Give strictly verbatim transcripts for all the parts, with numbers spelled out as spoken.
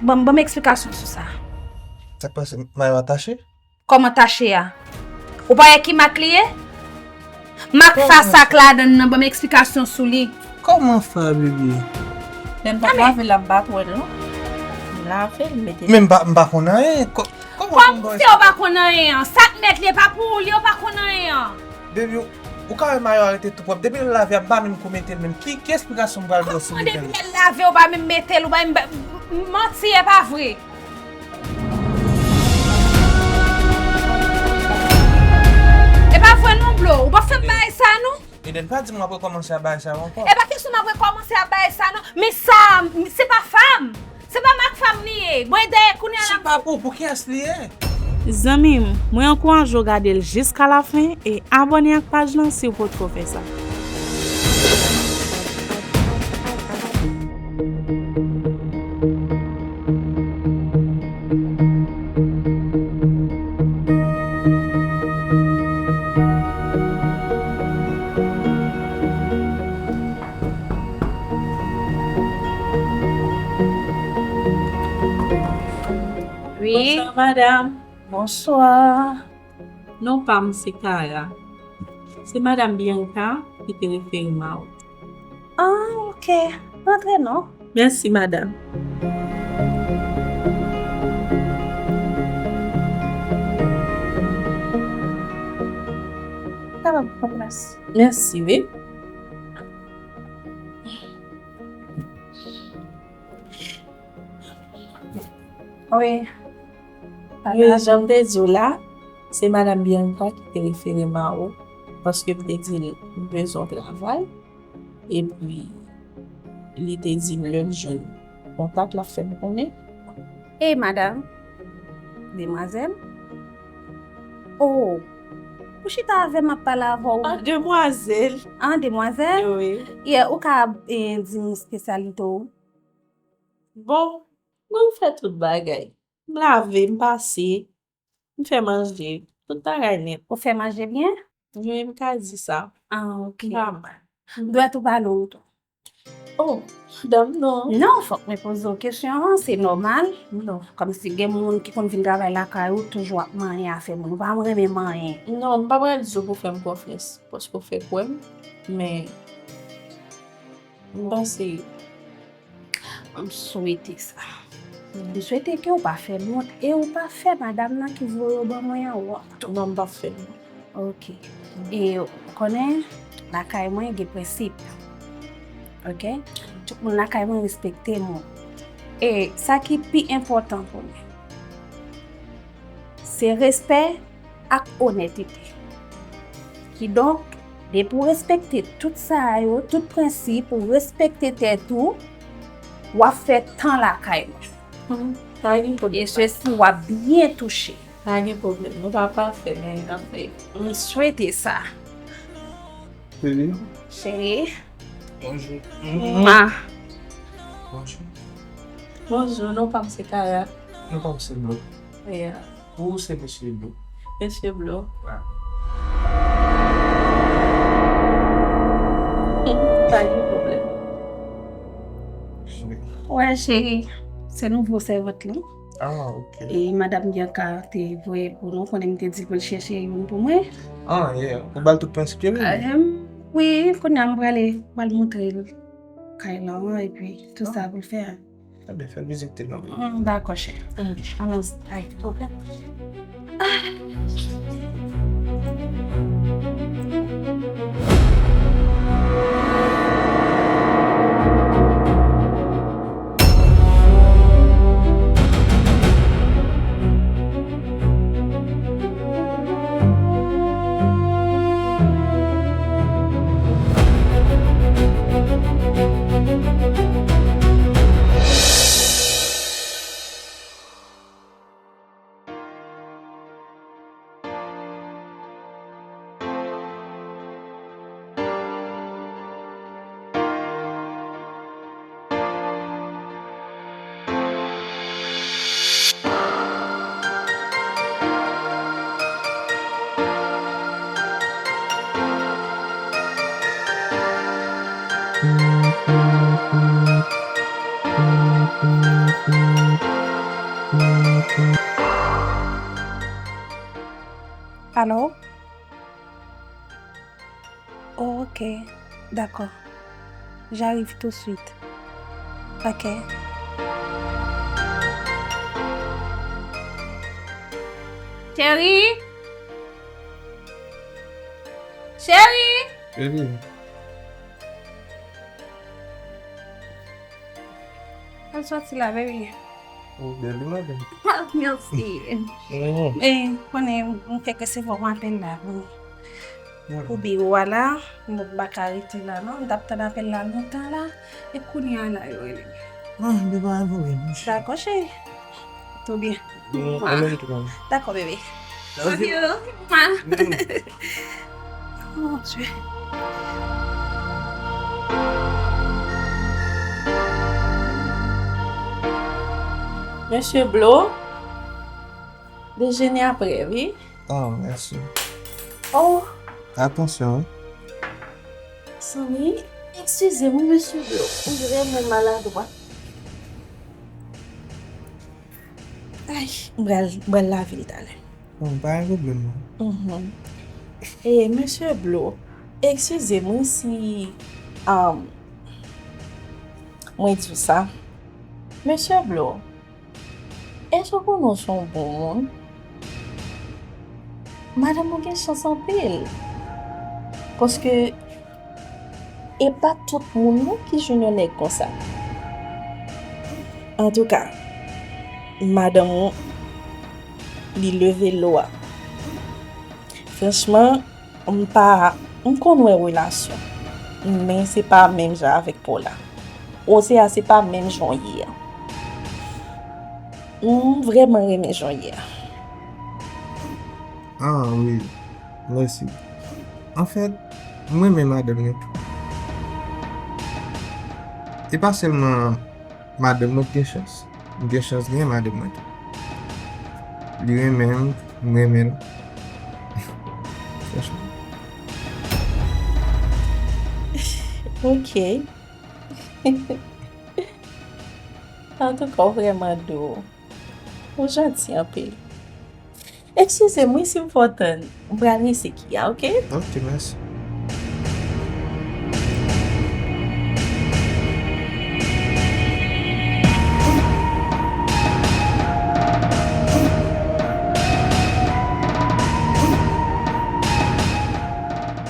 Ban m, ban m eksplikasyon sou sa. Sa k pase? Mayo a tache? Kòman tache a? Ou pa wè ki mak li ye? Mak fa sa k ladan l nan, ban m eksplikasyon sou li. Kòman fa, bebe? Lè m t ap lave l, m pa t wè l non. M lave l, m mete l. Men m pa, m pa konn anyen. Kò-, kòman pou m ba w eksplikasyon? Kòm se ou pa konn anyen an, sa k nèt li, e pa pou ou li, ou pa konn anyen an. Bebe, ou ka wè mayo a rete tou pwòp. Depi l lave a, m pa menm ko mete l menm. Ki, ki eksplikasyon m pral ba w sou li menm? Kòman depi lè l lave, ou pa menm mete l, ou pa menm ba-, manti, e pa vre. E pa vre non, Blo. Ou pa fè m bagay sa non. Eden, pa di m w ap rekòmanse ap bagay sa yo ankò. E pa kesyon m ap rekòmanse ap bagay sa non. Men sa, se pa fa m. Se pa mak fa m li ye. Mwen dèyè kounye a la. Se pa pou, pou kiyès li ye? Zanmi m, mwen ankouraje w gade l jiska lafen e abòne ak paj lan si w potko fè sa. Wi. Bonswa, madam. Bonswa. Non pa m se Kara. Se madam Bianca ki te refere m a ou. Ah, ok. Rantre non. Mèsi, madam. Ou kapab pran plas. Mèsi, wi. Wi. Wi, jan m te di w la, se madam Bianca ki te refere m a ou, paske m te di l m bezwen yon travay, epi li te di m lè l jwenn kontak, l ap fè m konnen. E madam, demwazèl? Oh, ou chita avè m ap pale avè w. Ah, demwazèl. Ah, demwazèl? Wi. Yeah, ou ka, eh, di m espesyalite w? Bon, mwen m fè tout bagay. M lave, m pase, m fè manje, tout bagay nèt. Ou fè manje byen? Wi, m ka di sa. Ah, ok. M pa mal. Dwèt ou pa long tou? Oh, dam non. Non, fòk mwen poze w kesyon an, se nòmal. Non. Kòmsi gen moun ki konn vin travay lakay ou, toujou ap manyen afè moun. Ou pa renmen manyen. Non, m pa pral di w pou fè m konfyans, paske w fè kwè m, men m panse M swete sa. M swete ke w pa fè m wont e w pa fè madam nan ki voye w ban mwen an wont. Non, m p ap fè l non. Ok. E ou konnen, lakay mwen gen prensip. Ok? Tout moun lakay mwen respekte m. E sa ki pi enpòtan pou mwen, se respè ak onètete. Kidonk, depi w respekte tout sa yo, tout prensip, ou respekte tèt ou, w ap fè tan lakay mwen. Hmm, pa gen pwoblèm. E sesi w ap byen touche. Pa gen pwoblèm. Nou pa pafè, men n ap fè. M swete sa. Cheri. Cheri. Bonjou. Mwa. Bonjou. Bonjou, non pa m se Kara. Non pa m se Blo. Yeah. Ou se mesye Blo? Mesye Blo. Ah. Pa gen pwoblèm. Wi. Wè, cheri, se nouvo sèvant lan. Ah, ok. E madam Bianca te voye l pou nou, konnen m te di l pou l chèche youn pou mwen. Ah, yeah. Ou ba l tout prensip yo menm? Ehm, wi, kounye a m prale, m pral montre l kay lan, epi tout sa pou l fè a. Ebyen, fè l vizite nou. Mm, dakò, chè. Mm. Alonzi. Ay, ok. Alo? Oh, ok. Dakò. J'arrive tout de suite. Ok. Cheri! Cheri! Baby. Al sòti la, baby. Ou bèl wi, madanm. Mèsi. Mm. E, konnen, m fèk resevwa yon apèl la, wi. Mm. Pou biwo a la, m pa ka rete la, non. M t ap tann apèl la lontan la, e kounye a la, yo rele m. Ah, li pa anvoye, monchè. Dakò, cheri. Tou byen. Mm, mwa. Mwen menm tou, mwen. Dakò, bebe. Love you. Love you. Mwa. Mm. Oh, mon Dieu. Mesye Blo, dejene aprè, wi. Oh, mèsi. Oh. Atansyon, wi. Zanmi, eskize m, wi, mesye Blo. M vrèman maladwa. Ay, m pral, m pral lave l talè. Bon, pa gen pwoblèm, non. Mhm. E, mesye Blo, eskize m, wi, si, um, mwen di w sa. Mesye Blo, èske w konnen w se yon bon moun? Madanm ou gen chans anpil. Paske e pa tout moun non ki jwenn yon nèg konsa. Antouka, madanm ou, li leve lo a. Franchman, m pa, m konn wè relasyon, men se pa menm jan avèk pa w la. Koze a se pa menm jan w ye a. M vrèman renmen jan w ye a. Ah, wi. Mèsi. Anfèt, m renmen madanm mwen tou. E pa sèlman madanm mwen ki gen chans. M gen chans gen madanm mwen tou. Li renmen m, m renmen l. Franchman. Ok. Antouka, w vrèman dou. Ou janti anpil. Eskize m wi si m fè w tann. M pral rese ki a, ok? Ok, mèsi.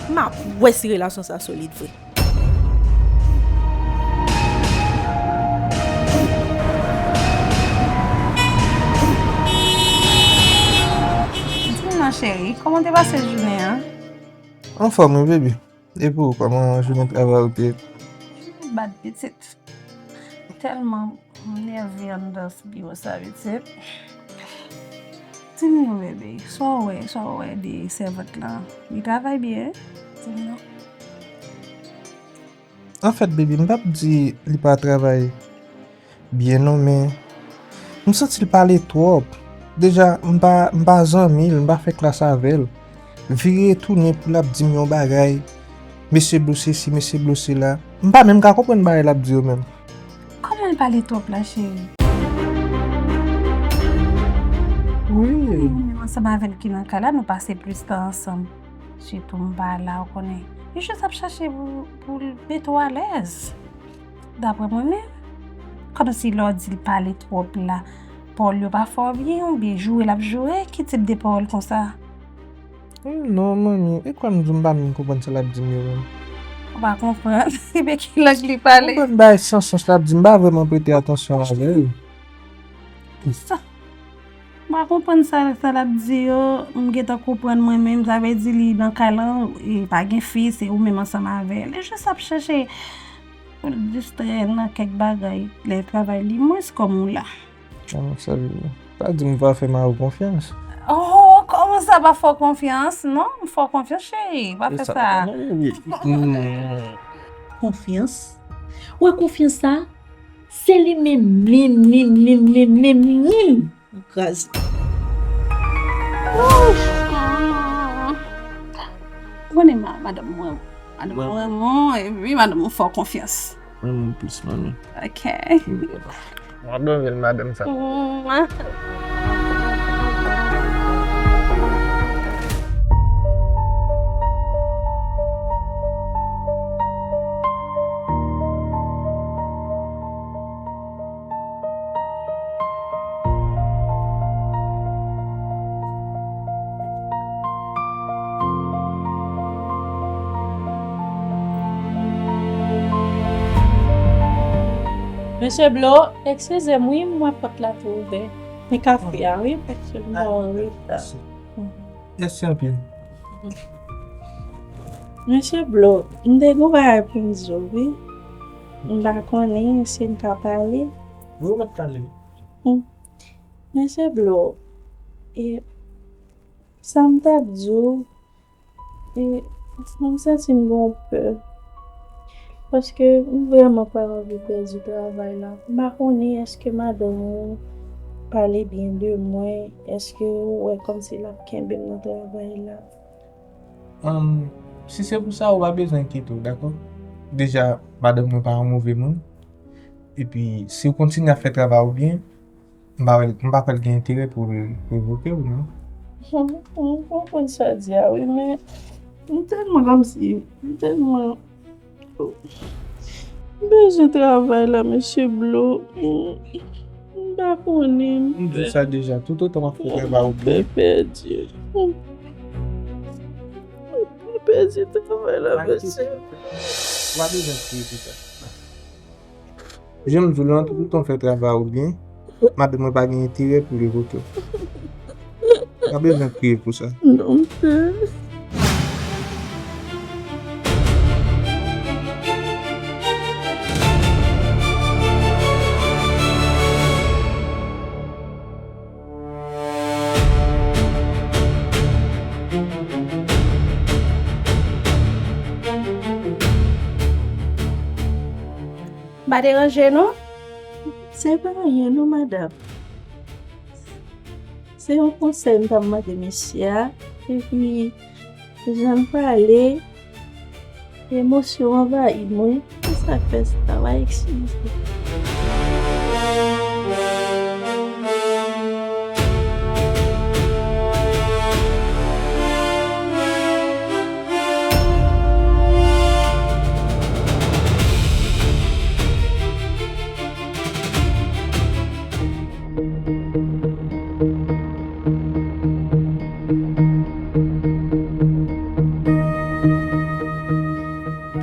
M ap wè si relasyon sa solid vre. Di m non, cheri, kòman w te pase jounen an? Anfòm wi, baby. E pou ou, kòman jounen travay ou te ye? Bat pitit. Tèlman m nève anndan biwo sa, pitit. Di m non, bebe, sa w wè, sa w wè de sèvant lan? Li travay byen? Di m non. Anfèt, baby, m p ap di li pa travay byen non, men m santi l pale twòp. Deja, m pa, m pa zanmi l, m pa fè klas avè l. Vire tounen pou l ap di m yon bagay, mesye Blo sesi, mesye Blo sela. M pa menm ka konprann bagay l ap di yo menm. Kòman l pale twòp la, cheri? Wi. Mwen menm ansanm avè l ki nan kay la, nou pase plis tan ansanm. Sitou m pa la, ou konnen. Li jis ap chache pou, pou l mete w alèz. Daprè mwen menm, kòmsi lè w di l pale twòp la, pawòl yo pa fè w byen, oubyen joure l ap joure, ki tip de pawòl konsa? Hmm, non, manmi, e kwè m di w m pa menm konprann sa l ap di m yo menm. Ou pa konprann? Ebyen ki lang li pale? Konprann bagay san sans l ap di, m pa vrèman prete atansyon avè l. Sa. M pa konprann sa, sa l ap di yo. M gentan konprann mwen menm. Sa vle di li nan kay lan, e pa gen fi, se ou menm ansanm avè l. Li jis ap chèche pou l distrè l nan kèk bagay. Lè travay li mwens kòm ou la. Ah, sa vle di, pa di m pa fè mari w konfyans. Oh, kòman sa pa fè w konfyans? Non, m fè w konfyans, cheri. Pa fè sa. Konfyans? Ou wè konfyans sa? Se li menm, menm, menm, menm, menm, menm, menm. Ou kraze. Ouf! Ou konnen ma-, madanm mwen, madanm mwen, mwen, epi madanm mwen fè w konfyans. Mwen, mwen plis, manmi. Ok. Mwen renmen madanm sa. Mwa. Mesye Blo, eskize m wi, m wè pòt la tou ouvè. Men kafe a wi, paske m pa an reta. Mèsi anpil. Mesye Blo, m te gen yon bagay pou m di w wi. M pa konnen si n ka pale. Wi, w ap pale. Hmm. Mesye Blo, e, sa m t ap di w, e, m santi m gen yon pè. Paske m vrèman pa anvi pèdi travay la. M pa konnen èske madanm ou pale byen de mwen, èske ou wè kòmsi l ap kenbe m nan travay la. Ahn, si se pou sa, ou pa bezwen enkyete w, dakò? Deja, madanm mwen pa yon move moun. Epi, si w kontinye ap fè travay ou byen, m pa wè, m pa kwè l gen enterè pou l revoke w, non. M konprann sa w di a, wi, men m tèlman kòmsi, m tèlman M bezwen travay la, mesye Blo. M pa konnen. M di w sa deja, toutotan w ap fè travay ou byen. M pèdi. M pèdi travay la, mesye. Ou pa bezwen kriye pou sa. Jan m di w lan, toutotan w fè travay ou byen, madanm mwen pa gen enterè pou l revoke w. Pa bezwen kriye pou sa. Non, m pè. M pa deranje nou? Se pa anyen non, madanm. Se yon konsèy m t ap mande mesye a. Epi, jan l pale, emosyon anvayi mwen. Se sa k fè sa, w a eskize.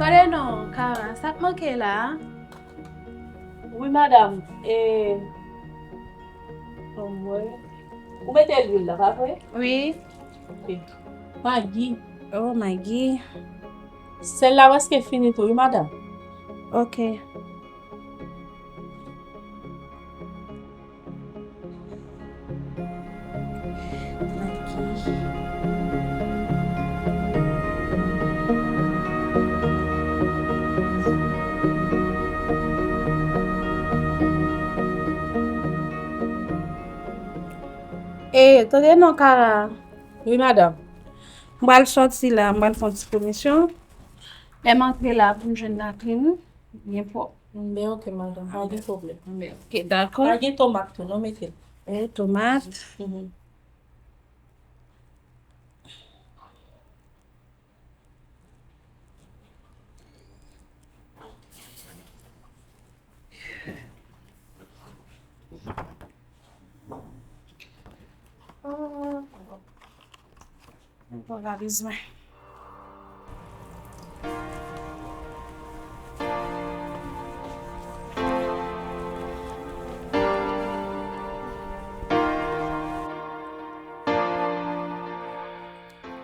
Tande non, Kara, sa k manke la a? Wi, madanm. E, anmwey. Ou mete lwil la, pa vre? Wi. Ok. Magi. Oh, Magi. Sèl la prèske fini tou, wi, madanm. Ok. E, tande non, Kara. Wi, madanm. M pral sòti la, m pral fè yon ti komisyon. Lè m antre la, pou m jwenn laklin, byen pwòp. Men ok, madanm, pa gen pwoblèm. Men ok, dakò. Pa gen tomat tou, non, mete l. E, tomat. Mhm. Bon, valiz mwen.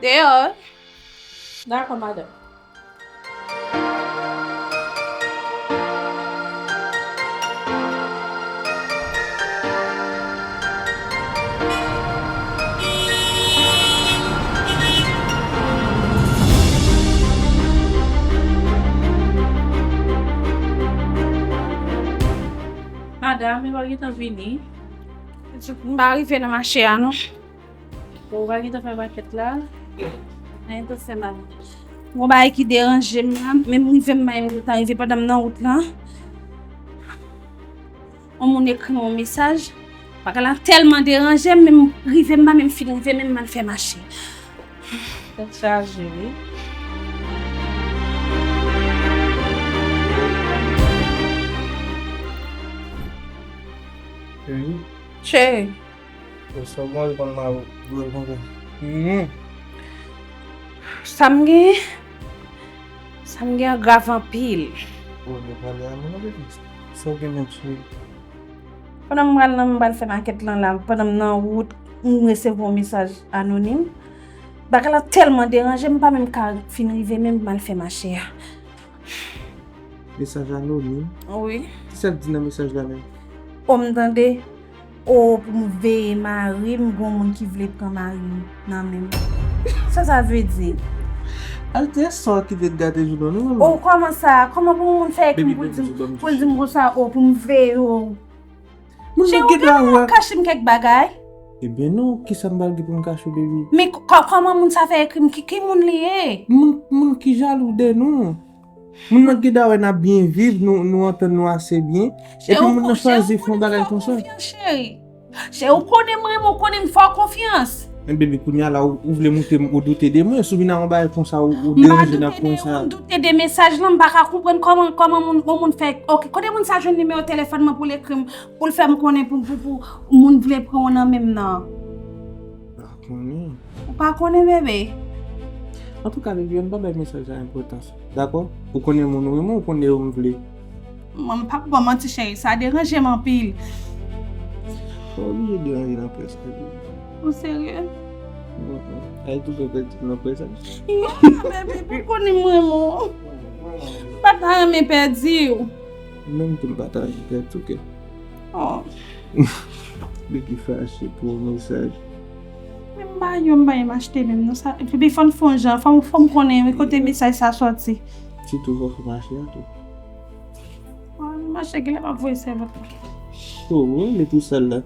Deyò. Dakò, madanm. Madanm, e pa gentan vini? M pa rive nan mache a, non. Ou pa gentan fè makèt la? Anyen tou fè mal. Gon bagay ki deranje m la, menm rive m pa menm gentan rive pandan m nan wout lan. Yon moun ekri m yon mesaj. Bagay la tèlman deranje m, menm rive m pa menm fin rive, menm m al fè mache. Tèt chaje, wi. Cheri. Cheri. Yo, sa w gen reponn mwen dwòl konsa? Hmm. Sa m gen, sa m gen an grav anpil. Bon, nou pale a moun anpil. Sa w gen menm, cheri? Pandan m pral nan, m pral fè makèt lan la, pandan m nan wout, m resevwa yon mesaj anonim. Bagay la tèlman deranje m, m pa menm ka fin rive menm m al fè mache a. Mesaj anonim? Wi. Kisa l di nan mesaj la menm? O, m tande, o, pou m veye mari m, gon moun ki vle pran mari m nan men m. Sa sa vle di? Altès, sa w kite gate jounen w, non? O, kòman sa? Kòman pou moun fè ekri m pou l di m, pou l di m konsa, o, pou m veye w? Moun nan gen dwa wè. Kache m kèk bagay? Ebyen non, kisa m pral gen pou m kache w, baby? Men kò-, kòman moun sa fè ekri m? Ki, ki moun li ye? Moun, moun ki jalou de nou. Moun nan gen dwa wè n ap byen viv, nou, nou antann nou ase byen. Epi moun nan chwazi fè yon bagay konsa. Cheri, ou konnen m renmen w, ou konnen m fè w konfyans. Men baby, kounye a la, ou, ou vle montre m ou doute de mwen, si w vin ak yon bagay konsa, ou, ou deranje nan pwen sa. M pa doute de ou, m doute de mesaj lan, m pa ka konprann kòman, kòman moun, yon moun fè, ok, kote moun sa jwenn nimewo telefòn mwen pou l ekri m, pou l fè m konnen pou, pou, pou moun vle pran w nan men m nan? Pa konnen. Ou pa konnen, bebe? Antouka, baby, ann pa bay mesaj la enpòtans. Dakò? Ou konnen moun ou renmen, ou konnen yo m vle. Mwen, m p ap ba w manti, cheri, sa deranje m anpil. Pa oblije deranje nan près la, baby. Ou serye? Mm-mm. Ay, tou fè pèdi nan près la. Yeah, baby, pou konnen m renmen w. M pa ta renmen pèdi w. Menm tou m pa ta renmen pèdi w, kè. Oh. Baby fache pou yon mesaj. Men m pa yo, m pa yon achte menm non sa. Epi fò n fè yon jan, fò m, fò m konnen kote mesaj sa sòti. Sitou fò fè mache a tou. Bon, mache genlè m ap voye sèvant la. Oh, wi, li tou sèl la.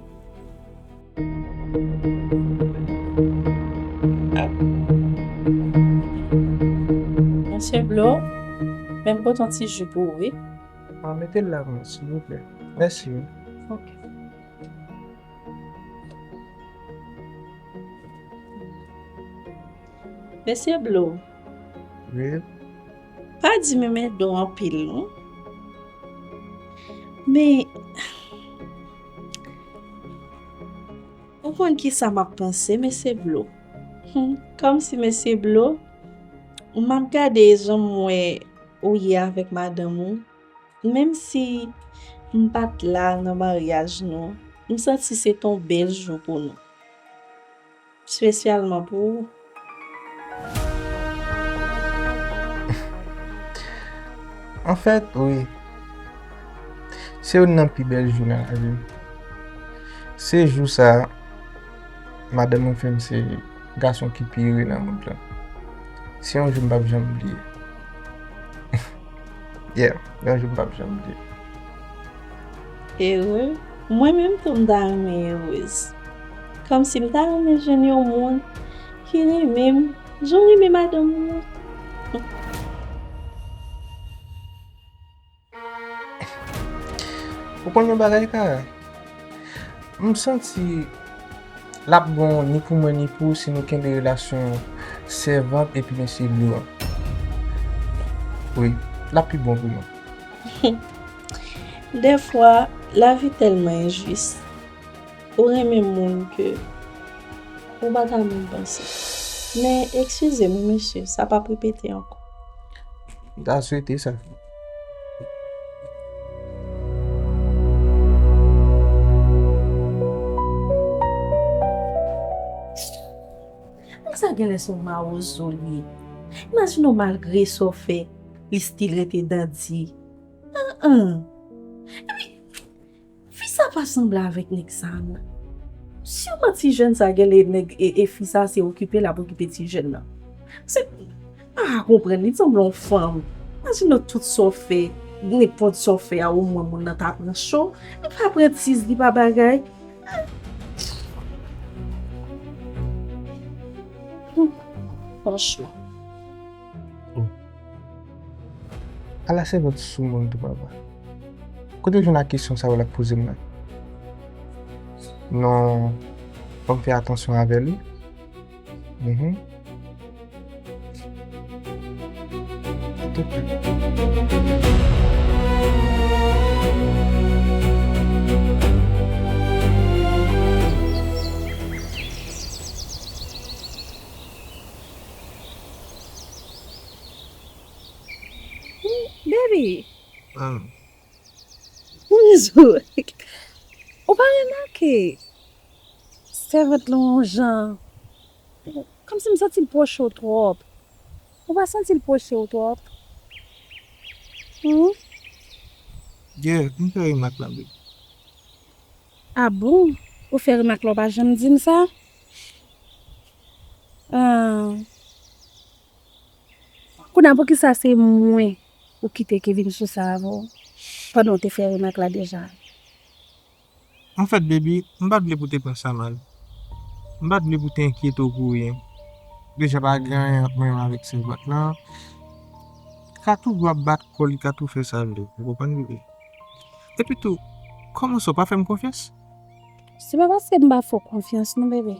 Mesye Blo, men m pote yon ti ji pou ou, wi. Ah, mete l la pou mwen, silvouplè. Mèsi, wi. Ok. Mesye Blo. Wi. Pa di m m ede w anpil, non. Men, ou konn kisa m ap panse, mesye Blo? Hmm, kòmsi mesye Blo, m ap gade jan m wè ou ye avèk madanm ou, menm si m pa t la nan maryaj nou, m santi se t on bèl jou pou nou. Espesyalman pou ou. Anfèt, wi. Se youn nan pi bèl jou nan lavi m. Se jou sa a, madanm mwen fè m se gason ki pi ere nan mond lan. Se yon jou m p ap janm bliye. Yeah, yon jou m p ap janm bliye. Ere? Mwen menm tou m ta renmen erez. Kòmsi m ta renmen jwenn yon moun ki renmen m, jan w renmen madanm ou an. Ou konn yon bagay, Kara? M santi l ap bon ni pou mwen ni pou ou si nou kenbe relasyon sèvant epi mesye Blo an. Wi, l ap pi bon pou nou. Dèfwa, lavi tèlman enjis. Ou renmen moun ke ou pa ta menm panse. Men, eskize m, wi, mesye, sa p ap repete ankò. M ta swete sa. Nèg sa genlè se yon mawozo li ye. Imajine w, malgre sa w fè, li still rete dandi. An-an. Epi, fi sa pa sanble avèk nèg sa, non. Siman ti jèn sa genlè nèg e, e fi sa se okipe l ap okipe ti jèn nan. Se, m pa ka konprann, li sanble yon fanm. Imajine w tout sa w fè, nenpòt sa w fè a, omwen moun nan ta pran cho, li pa pran tiz, li pa bagay. Hmm, franchman. Oh. Ala sèvant soumoun tou, papa. Kote l jwenn ak kesyon sa yo l ap poze m nan? Non, fò m fè atansyon avè li. Mhm. Baby. Ah. Jou. Ou pa remake? Sèvant lan yon jan. Kòmsi m santi l pwoche w twòp. Ou pa santi l pwoche w twòp? Hmm? Yeah, m fè remak la, baby. Ah bon? Ou fè remak la, ou pa janm di m sa? Ah. Kounye a, poukisa se mwen ou kite ki vin sou sa avè w, pandan w te fè remak la deja? Anfèt, baby, m pa t vle pou w te pran sa mal. M pa t vle pou w te enkyete w pou ryen. Deja pa gen anyen ant mwen menm avèk sèvant lan. Li ka toujou ap bat kò l, li ka tou fè sa l vle. Ou konprann, baby? Epi tou, kòmanse w pa fè m konfyans? Se pa paske m pa fè w konfyans non, bebe.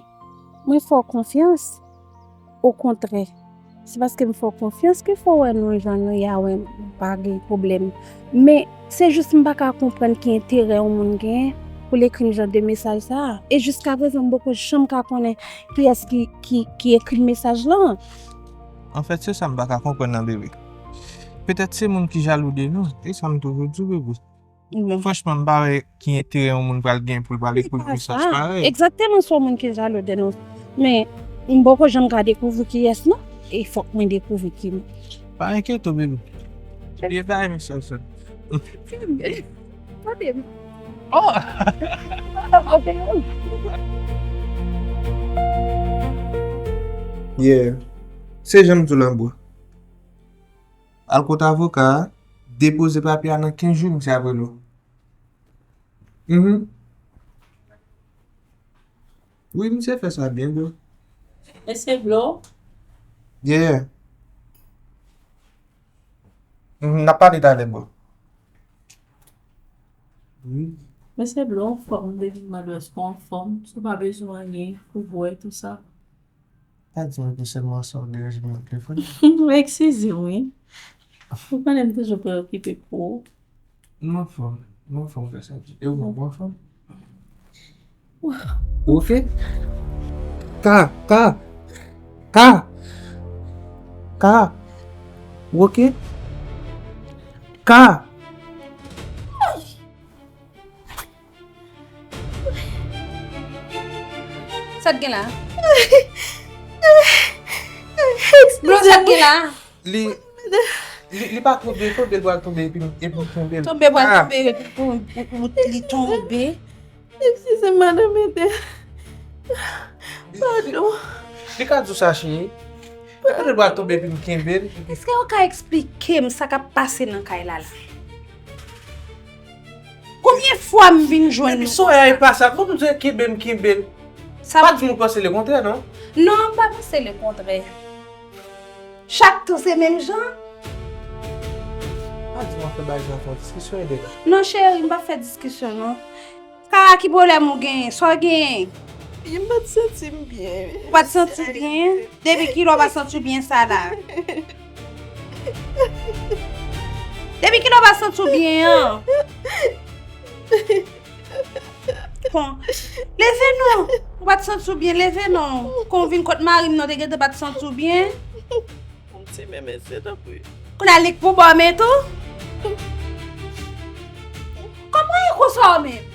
Mwen fè w konfyans. Okontrè, se paske m fè w konfyans ke fè w wè nou jan nou ye a, wè m pa gen pwoblèm. Men, se jis m pa ka konprann ki enterè yon moun genyen pou l ekri m jan de mesaj sa a. E jiskaprezan, m poko janm ka konnen kiyès ki, ki, ki ekri m mesaj lan. Anfèt, se sa m pa ka konprann nan, bebe. Petèt se moun ki jalou de nou, e sa m toujou di w, bebe. Franchman, m pa wè ki enterè yon moun pral gen pou l pral ekri w mesaj parèy. Egzakteman, se yon moun ki jalou de nou. Men, m poko janm ka dekouvri kiyès non. E fòk mwen dekouvri ki moun. Pa enkyete w, bebe. Bebe pa renmen sa, sa. Tande m. Oh! Yeah. Se jan m di w la, bro. Al kot avoka a, depoze papye a, nan kenz jou misye ap rele w. Mhm. Wi, misye fè sa byen, bro. Mesye Blo, Yeah. Mhm, n ap pale talè, bro. Wi. Mesye Blo, anfòm, m te vin mande w èske w anfòm, si w pa bezwen anyen pou bwè, tou sa. Pa di mwen ke sèlman sa w deranje mwen nan telefòn. Eskize m, wi. Ou konnen m toujou preokipe pou ou. M anfòm. M anfòm, fè sa di. E ou menm, ou anfòm? Ou oke? Ka, ka, ka, ka. Ou oke? Ka. Sa k gen la? Bro, sa k gen la? Li, li, li pa tonbe, tonbe l pral tonbe epi, epi m kenbe l. Tonbe pral tonbe, ou, ou, ou, li tonbe. Eskize m, madanm Eden. Padon. Li ka di w sa, cheri. Tonbe l pral tonbe epi m kenbe l. Èske w ka eksplike m sa k ap pase nan kay la la? Konbyen fwa m vin jwenn nou? Epi Soraya e pa sa. Bon, m di w kenbe m kenbe l. Sa Pa di m ou panse lekontrè, non? Non, m pa panse lekontrè. Chak tan se menm jan. Pa di m w ap fè bagay sa, fè yon diskisyon, Eden. Non, cheri, m p ap fè diskisyon, non. Kara, ki pwoblèm ou genyen? Sa w genyen? M pa t santi m byen. Ou pa t santi w byen? Depi kilè w pa santi w byen sa la? Depi kilè w pa santi w byen an? Bon, leve non. Ou pa t santi w byen, leve non. Kon w vin kot mari m nan, w te gentan pa t santi w byen. Yon ti men mesye, tanpri. Kounye a li k pou ba w men tou? Kòman e konsa w menm?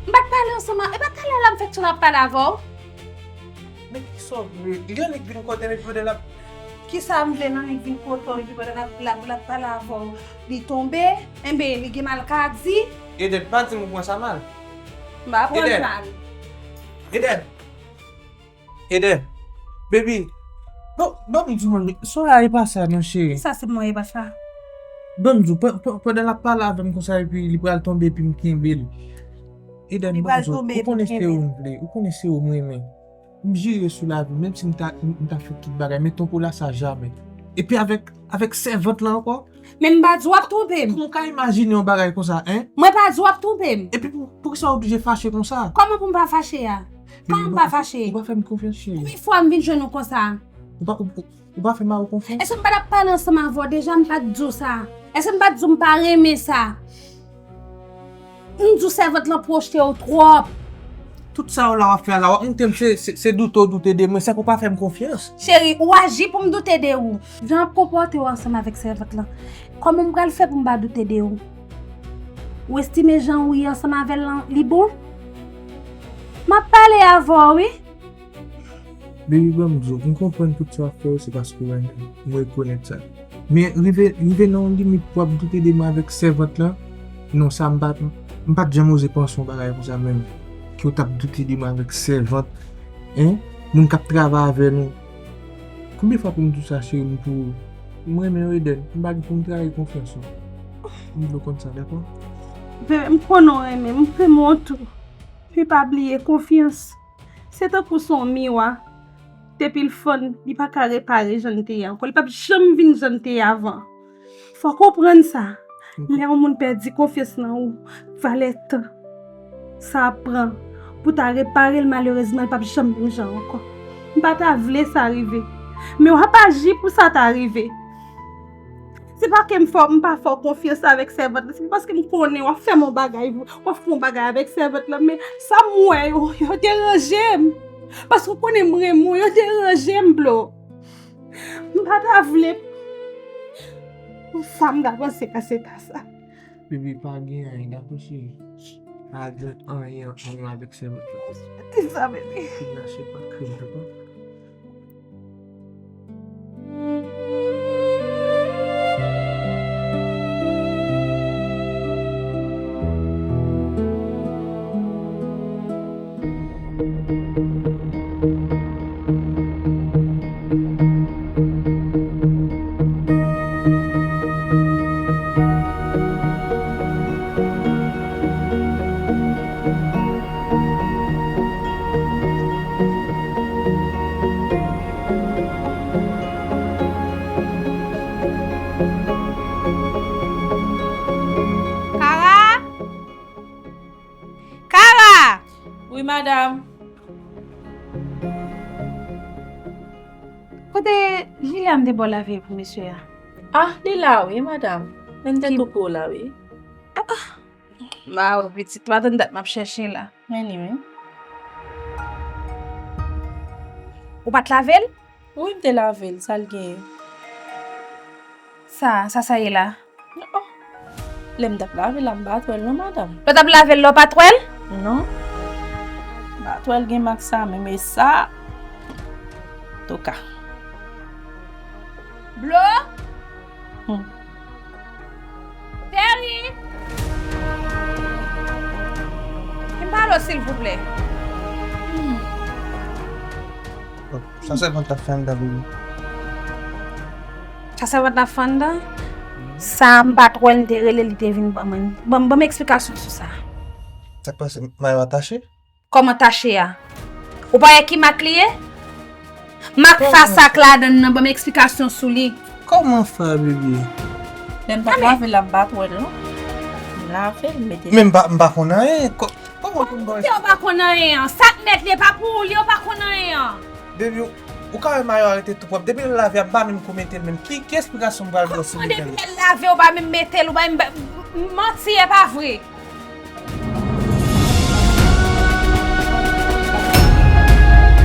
M pa t pale ansanm a, e pa talè la m fèk sot ap pale avè w? Men kisa w vle? Li annik vin kote m epi pandan l ap Kisa m vle nan li vin kote w epi pandan l ap, l ap, l ap pale avè w? Li tonbe? Enben, li gen mal k a di? Eden, pa di m ou pran sa mal. M pa pran l Eden. Mal. Eden! Eden! Baby! Bon, ban m di w, Soraya e pa sa non, cheri. Sa se mwen e pa sa. Ban m di w, pa- pa- pandan l ap pale avè m konsa epi li pral tonbe epi m kenbe l. Eden, Li ban pral m di w, tonbe ou epi konnen m se kenbe ou l. m vle, ou konnen se ou m renmen. M jire sou lavi m, menm si m ta, m ta fè tout bagay, men tankou la sa jamè. Epi avèk, avèk sèvant lan ankò, Men m pa di w ap twonpe m. Kòman w ka imajine yon bagay konsa, en? Mwen pa di w ap twonpe m. Epi pou, poukisa w oblije fache konsa? Kòman pou m pa fache a? Kòman m pa fache? Ou pa fè m konfyans, cheri. Konbyen fwa m vin jwenn ou konsa? Ou pa, ou, ou, ou pa fè mari w konfyans? Èske m pa t ap pale ansanm avè w deja, m pa t di w sa? Èske m pa t di w m pa renmen sa? M di w sèvant lan pwoche w twòp. Tout sa w la w ap fè a la, w ap montre m se, se, se doute w doute de mwen, se ke w pa fè m konfyans. Cheri, ou aji pou m doute de ou. Jan w ap konpòte w ansanm avèk sèvant lan, kòman m pral fè pou m pa doute de ou? Ou estime jan ou ye ansanm avè l lan, li bon? M ap pale avè w, wi. Baby, ban m di w, m konprann tout sa w ap fè yo, se paske w renmen m. M rekonèt sa. Men rive, rive nan yon limit pou w ap doute de mwen avèk sèvant lan, non, sa m pa, m pa t janm oze panse yon bagay konsa menm. Ke w t ap doute de mwen avèk sèvant, en? Moun k ap travay avè nou. Konbyen fwa pou m di w sa, cheri m, pou ou? M renmen w, Eden. M pa gen pou m trayi konfyans ou. M vle w konn sa, dakò? Bebe, m konnen w renmen m, m renmen w tou. Men pa bliye, konfyans se tankou se yon miwa. Depi l fann, li pa ka repare jan l te ye ankò. Li p ap janm vin jan l te ye avan. Fò w konprann sa. Lè yon moun pèdi konfyans nan ou, valè tan sa ap pran pou ta repare l, malerezman, li p ap janm menm jan ankò. M pa ta vle sa rive. Men w ap aji pou sa ta rive. Se pa ke m fè w, m pa fè w konfyans avèk sèvant lan. Se paske m konnen w ap fè m yon bagay, w ap fè yon bagay avèk sèvant lan. Men sa m wè yo, yo deranje m. Paske w konnen m renmen w, yo deranje m, Blo. M pa ta vle pou sa m ta panse a se ta sa. Baby, pa gen anyen, dakò, cheri? Pa gen anyen ant mwen avèk sèvant lan. Di sa, baby. Ti gason pa kriye, dakò? Kara! Kara! Wi, madanm. Kote Jilyan m te ba w lave pou mesye a? Ah, li la wi, madanm. Men m te tou pre w la wi. Ah, ah. M pa wè pitit, pa tann dat m ap chèche la. Men li wi. Ou pa t lave l? Wi, m te lave l, sa l genyen? Sa, sa, sa ye la? Oh. Lè m t ap lave l la, m pa t wè l non, madanm. Lè w t ap lave l la, w pa t wè l? Non. M pa t wè l gen mak sa, men, men sa. Touka. Blo? Hmm. Terry! Vin pale w, silvouplè. Hmm. Sa sèvant ap fè anndan, baby? Sa sèvant ap fè anndan? Sa m pa t wè l, m te rele, li te vin ban mwen. Ban m, ban m eksplikasyon sou sa. Sa k pase? Mayo a tache? Kòman tache a? Ou pa wè ki mak li ye? Mak sa, sak ladann nan, ban m eksplikasyon sou li. Kòman fè, baby? Lè m t ap lave l la, m pa t wè l non. M lave l, m mete l. Men m pa, m pa konn anyen. Kò-, kòman pou m ba w? Kòman ou pa konn anyen an? Sa k nèt li, e pa pou ou li, ou pa konn anyen an. Baby, ou, ou ka wè mayo a rete tou pwòp. Depi l lave a, m pa menm ko mete l menm. Ki, ki eksplikasyon m pral ba w sou li? Kòman depi l lave, ou pa menm mete l, ou pa menm ba-, m-, m-, manti, e pa vre.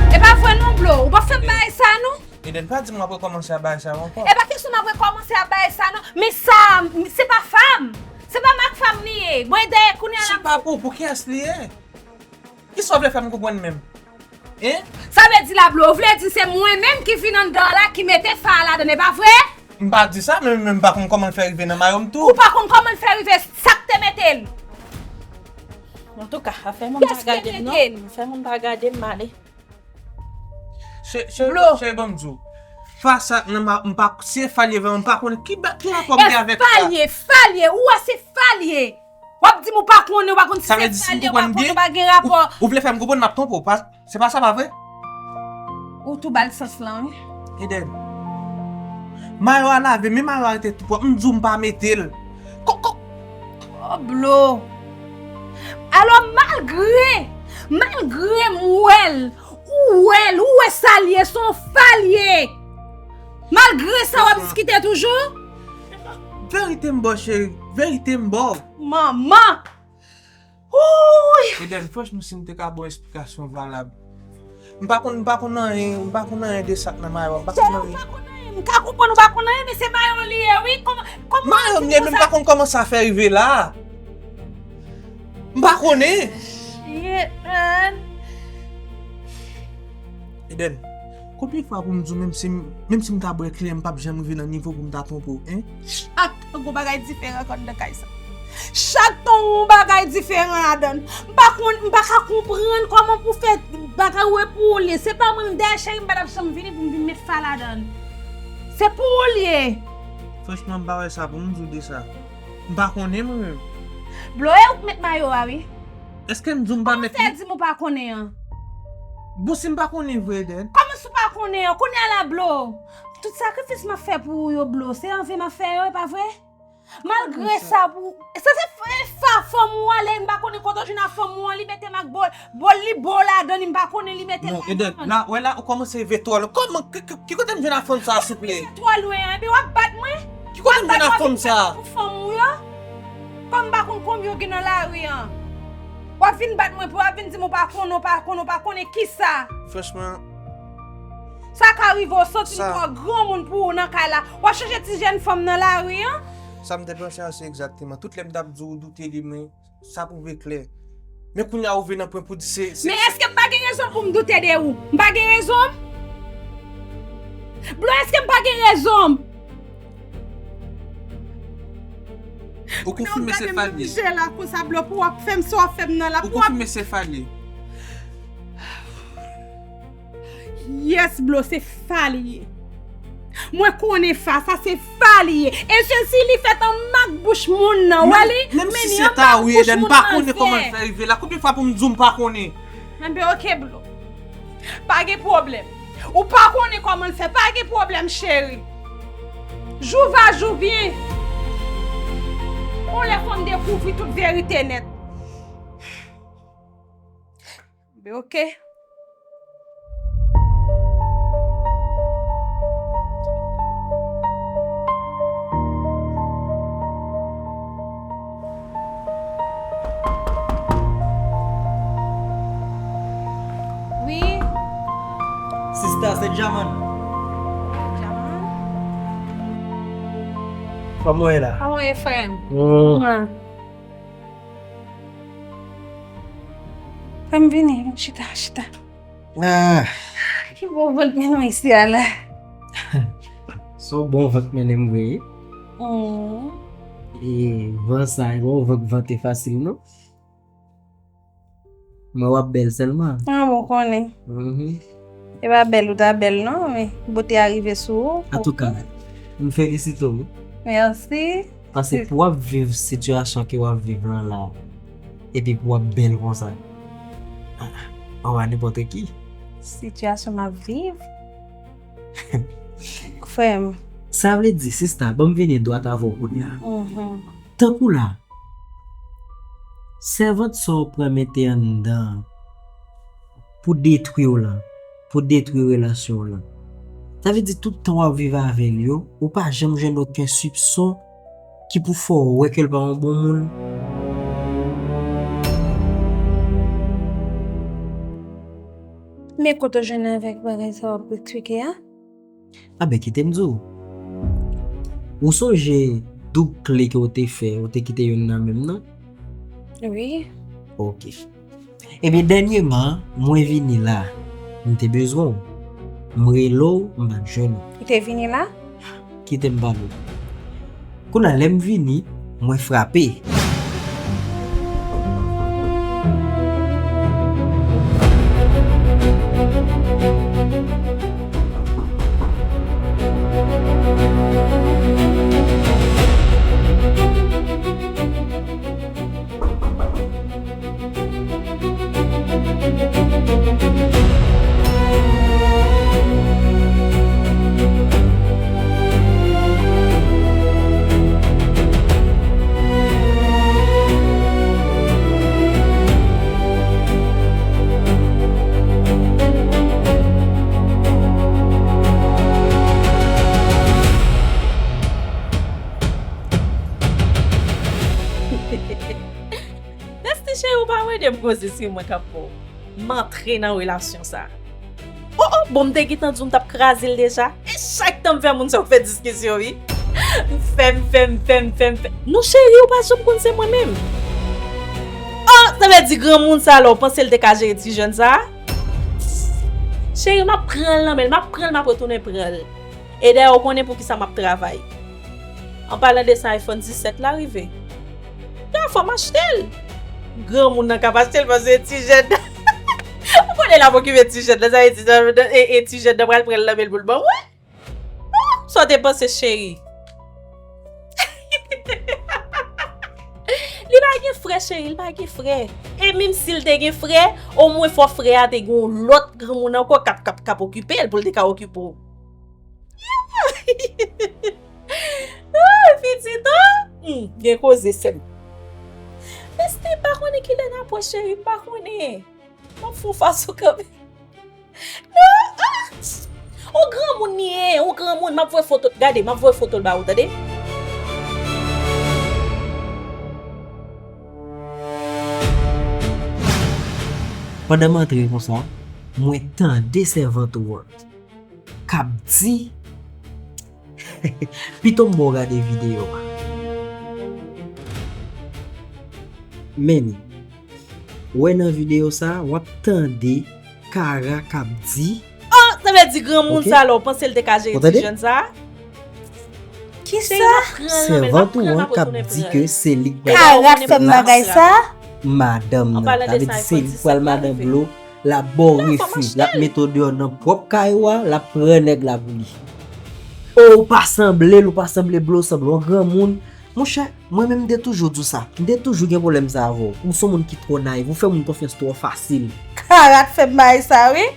E pa vre non, Blo. Ou pa fè m bagay sa non. Eden, pa di m w ap rekòmanse ap bagay sa yo ankò. E pa kesyon m ap rekòmanse ap bagay sa non. Men sa, se pa fa m. Se pa mak fa m li ye. Mwen dèyè kounye a la. Si pa pou, pou kiyès li ye? Kisa w vle fè m konprann menm? Hein? Sa vle di la, Blo, ou vle di se mwen menm ki vin anndan la, ki mete fa a ladann, e pa vre? M pa di sa, men, men m pa konn kòman l fè rive nan mayo m tou. Ou pa konn kòman l fè rive, sa k te mete l? Antouka, fè moun pa gade m non. Fè moun pa gade m, m ale. Cheri, cheri, ban m di w. Fa sa nan ma, m pa, si e fa l ye vrèman, m pa konnen ki ba-, ki rapò m gen avèk fa. Fa l ye, fa l ye, ou wè se fa l ye. W ap di m ou pa konnen, ou pa konn si se fa l ye, ou pa konnen, ou pa gen rapò. Ou, ou vle fè m konprann m ap twonpe w, pa, se pa sa, pa vre? Ou tou ba l sans lan, wi. Eden. Mayo a lave, men mayo a rete tou pwòp. M di w m pa mete l. Ko, ko. Oh, Blo. Alò, malgre, malgre m wè l, ou wè l, ou wè sa l ye, se yon fa l ye. Malgre sa, w ap diskite toujou? Verite m ba w, cheri. Verite m ba w. Manman! Wouy! Eden, franchman, si m te ka ba w esplikasyon valab. M pa konn, m pa konn anyen, m pa konn anyen de sa k nan mayo a, m pa konn anyen. Cheri, ou pa konn anyen, m ka konprann ou pa konn anyen, men se mayo li ye, wi. Kòman, kòman... Mayo m ye, men m pa konn kòman sa fè rive la. M pa konnen. Shit, man. Eden, konbyen fwa pou m di w, menm si m, menm si m ta bwè kleren, m p ap janm rive nan nivo pou m ta twonpe w, en? Chak tan gon bagay diferan anndan kay sa. Chak tan yon bagay diferan ladan. M pa konn, m pa ka konprann kòman pou fè bagay ou e pou ou l ye. Se pa mwen m dèyè cheri, m pa t ap janm vini pou m vin met fa ladan. Se pou ou l ye. Franchman, m pa wè sa pou m di w de sa. M pa konnen mwen menm. Blo, e ou k met mayo a, wi. Èske m di w m pa met li? Kòman w fè di m ou pa konnen an? Bon, si m pa konnen vre, Eden. Kòman si w pa konnen an? Kounye a la, Blo. Tout sakrifis m ap fè pou ou yo, Blo, se an ven m ap fè yo, e pa vre? Malgre sa, pou, sa se f-, e fa fanm ou ale, m pa konnen kote w jwenn a fanm ou an, li mete m ak bòl, bòl li bo ladan li, m pa konnen li mete ladan. Non, Eden, la, wè la, ou kòmanse rive twò lwen. Kòman, ki, ki, ki kote m jwenn a fanm sa, souple? Twò lwen, epi w ap bat mwen? Ki kote m jwenn a fanm sa? Pou fanm ou yo? Kòm m pa konn konbyen yo gen nan lari an. W ap vin bat mwen pou w ap vin di m ou pa konnen, ou pa konnen, ou pa konnen kisa? Franchman. Sa ka rive w santi l twò granmoun pou ou nan kay la. W ap chèche ti jèn fanm nan lari an. Sa m te panse a se egzakteman. Tout lè m t ap di w doute de mwen, sa pwouve klè. Men kounye a ou vin nan pwen pou di se, se... Men èske m pa gen rezon pou m doute de ou? M pa gen rezon? Blo, èske m pa gen rezon? Ou konfime se fa l ye. Gade m nan je la konsa, Blo, pou w ap fè m sa w ap fè m nan la. Ou konfime se fa l ye. Yes, Blo, se fa l ye. Mwen konnen fa, sa se fa l ye. E se si li fèt an mak bouch moun nan, wè li? Menm si se ta wi, Eden, m pa konnen kòman l fè rive la. Konbyen fwa pou m di w m pa konnen? Enben, oke, Blo. Pa gen pwoblèm. Ou pa konnen kòman l fè, pa gen pwoblèm, cheri. Jou va, jou vyen. On lè fò m dekouvri tout verite nèt. Be, oke. Wi. Sista, se Djaman. Djaman? Kòman w ye la? Kòman w ye, frè m? Mm. Kòman? Frè m, vini, vin chita, chita. Ah. Ki bon vant mennen w isi a la? Se yon bon vant mennen m vre wi. Mm. E van sa, e bon vant vante fasil non. Mwen w ap bèl sèlman. Ah, bon, konnen. Mhm. E pa bèl ou ta bèl non, men bote a rive sou ou. Antouka, m felisite w. Mèsi. Paske pou w ap viv sitiyasyon ke w ap viv lan la, epi pou w ap bèl konsa, ah, ah, ou pa nenpòt ki. Sitiyasyon m ap viv? Frè m. Sa vle di, sista, ban m vini dwat avè w kounye a. Mhm. Tankou la, sèvant sa w pran mete anndan an pou detwi w lan, pou detwi relasyon w lan. Sa vle di tout tan w ap viv avè l yo, ou pa janm jwenn okenn sipson ki pou fè w wè ke l pa yon bon moun. Men kote w jwenn avèk bagay sa w ap eksplike a? Anben, kite m di w. Ou sonje doub kle ke w te fè, ou te kite youn nan men m nan? Wi. Ok. Ebyen, dènyèman, mwen vini la. M te bezwen w. M rele w, m pa t jwenn ou. Ou te vini la? Kite m pale w. Kounye a, lè m vini, mwen frape. Dusty cheri, ou pa mande m koze si mwen k ap fè w. M antre nan relasyon sa. Oh, oh, bon, m te gentan di w m t ap kraze l deja. E chak tan m fè moun sa yo fè diskisyon, wi. M fè, m fè, m fè, m fè, m fè. Non, cheri, ou pa janm konn se mwen menm. Oh, Sa vle di granmoun sa la, w panse l te ka jere ti jèn sa? Cheri, m ap pran l nan men l, m ap pran l, m ap retounen pran l. E dayè, w konnen poukisa m ap travay. An palan de sa, iPhone disèt la rive. La, fò m achte l. Granmoun nan k ap achte l, paske ti jèn nan. Ou konnen l ap okipe ti jèn nan, sa vle di, e, e ti jèn nan pral pran l nan men l pou l ban mwen. Sa w te panse, cheri? Li pa gen frè, cheri, li pa gen frè. E menm si l te gen frè, omwen fò frè a te gen yon lòt granmoun ankò k ap, k ap, k ap okipe l pou l te ka okipe w. Ah, pitit, oh! Hmm, gen koze, sè m. Mesti, m pa konnen kilè n ap wè, cheri, m pa konnen. M ap fè w fason kanmenm. Non, ah! Ou granmoun li ye, ou granmoun. M ap voye foto, gade, m ap voye foto l ba ou, tande? Pandan m antre konsa, mwen tande sèvant ou an k ap di, pito m ba w gade videyo a. Men li. Wè nan videyo sa, w ap tande Kara k ap di. Oh, sa vle di granmoun sa la, w panse l te ka jere ti jèn sa? Kisa? Sèvant ou an k ap di ke se li k pral. Kara k fè m bagay sa? Madanm nan. Sa vle di se li k pral madanm Blo, l ap ba w refi, l ap mete w deyò nan pwòp kay ou a, l ap pran nèg la pou li. Oh, ou pa sanble l, ou pa sanble Blo, w sanble yon granmoun. Monchè, mwen menm m te toujou di w sa. M te toujou gen pwoblèm sa avè w. Ou se yon moun ki twò nayiv. Ou fè moun konfyans twò fasil. Kara k fè m bagay sa, wi.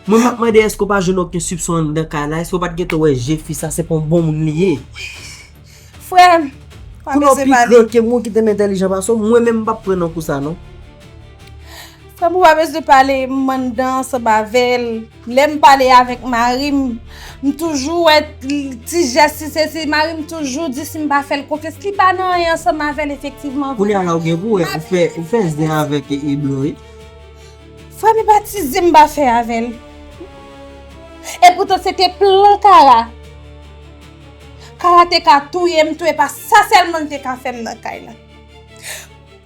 Mwen m ap mande èske w pa jwenn okenn sipson anndan kay la? Èske w pa t gentan wè je fi sa? Se pa yon bon moun li ye. Frè m, pa bezwen pale. Kounye a w pi gran ke m, ou ki te m entèlijan pase w. Mwen menm m p ap pran nan kou sa non. Frè m, ou pa bezwen pale, m anndan ansanm avè l. Lè m pale avèk mari m, m toujou wè ti jès, ti sesi, mari m toujou di si m pa fè l konfyans, li pa nan anyen ansanm avè l efektivman vre. Kounye a la ou gen pou wè, ou fè, ou fè zen avèk e, e Blo wi. Frè m, e pa ti zen m pa fè avè l. E poutan se te plan Kara. Kara te ka touye m tou, e pa sa sèlman l te ka fè m nan kay la.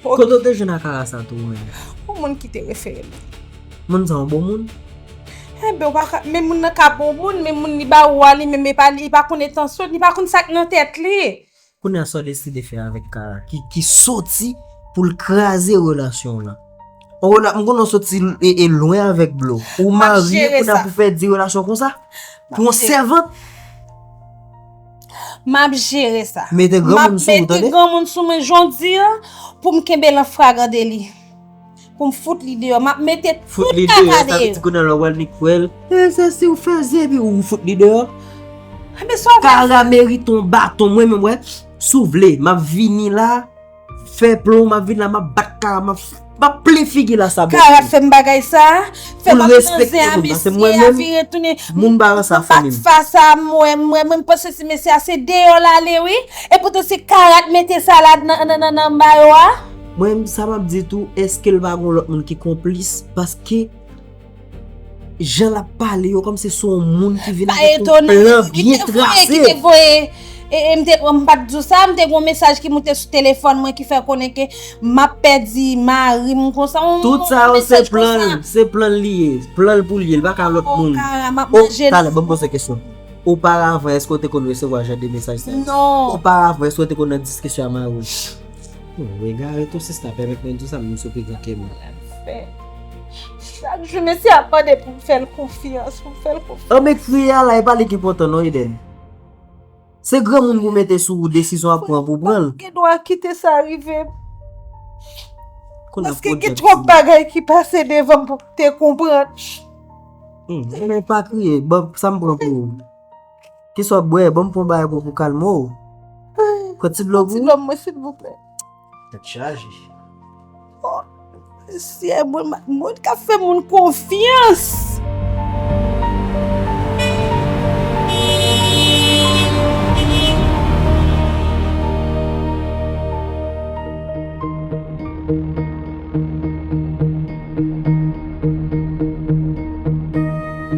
Kote w te jwenn a Kara sa tou ou menm? Yon moun ki te refere m. Moun sa yon bon moun? Enben, ou pa ka, men moun nan ka bon moun, men moun li ba ou a li menm, e pa, li pa konn entansyon, li pa konn sa k nan tèt li. Kounye a sa w deside fè avèk Kara, ki, ki soti pou l kraze relasyon w lan? On rela-, m konnen w soti e, e lwen avèk Blo. Ou marye, kounye a pou fè di relasyon konsa? Pou yon sèvant? M ap jere sa. Mete granmoun sou ou, tande? M ap mete granmoun sou mwen jodi a pou m kenbe l an fragan deli. Pou m fout li deyò. M ap mete tout kaka deyò. Fout li deyò, sa vle di kounye a lè w pral nik pwèl. E, se si w fè zen epi ou fout li deyò. Enben, sa w pral fè? Kara merite yon baton, mwen menm, wè. Si w vle, m ap vini la. Fè plon, m ap vin la, m ap bat Kara, m ap, m ap plen figi l a sabòt. Kara fè m bagay sa, fè m ap nan zen a mesye a vire tounen. Moun pa wè sa fanmi m. M bat fas a, mwen, mwen, mwen, m panse si mesye a se deyò l ale wi. Epoutan se Kara k mete sa la nan, nan, nan, nan mayo a. Mwen, sa m ap di tou, èske l pa gon lòt moun ki konplis? Paske jan l ap pale yo, kòmsi se yon moun ki vin avèk yon plan byen trase. Ki te voye, e, e, m te, m pa t di w sa, m te gen yon mesaj ki moute sou telefòn mwen ki fè konnen ke m ap pèdi mari m konsa. Tout sa yo se plan l, se plan l li ye. Plan l pou l ye, l pa ka lòt moun. Oh, talè, ban m poze kesyon. Oparavan, èske w te konn resevwa jan de mesaj sa yo? Non. Oparavan, èske w te konn nan diskisyon ak mari w? Bon, w egare tou, sista, pèmèt mwen di w sa, m sou pi gran ke mwen. Chak jou, mesye ap mande pou m fè l konfyans, pou m fè l konfyans. Anben, kriye a la, e pa li ki enpòtan non, Eden. Se granmoun pou mete sou ou, desizyon ap pran pou pran l. Ou pa gen dwa kite sa rive m. Paske gen twòp bagay ki pase devan m pou m te konprann. Hmm, men pa kriye, ban sa m pran pou ou. Kisa w ap bwè? Ban m pran bagay pou, pou kalme w. Pran ti dlo pou ou. Ti dlo mwen, silvouplè. Tèt chaje. Oh, mesye, mwen, mwen ka fè moun konfyans.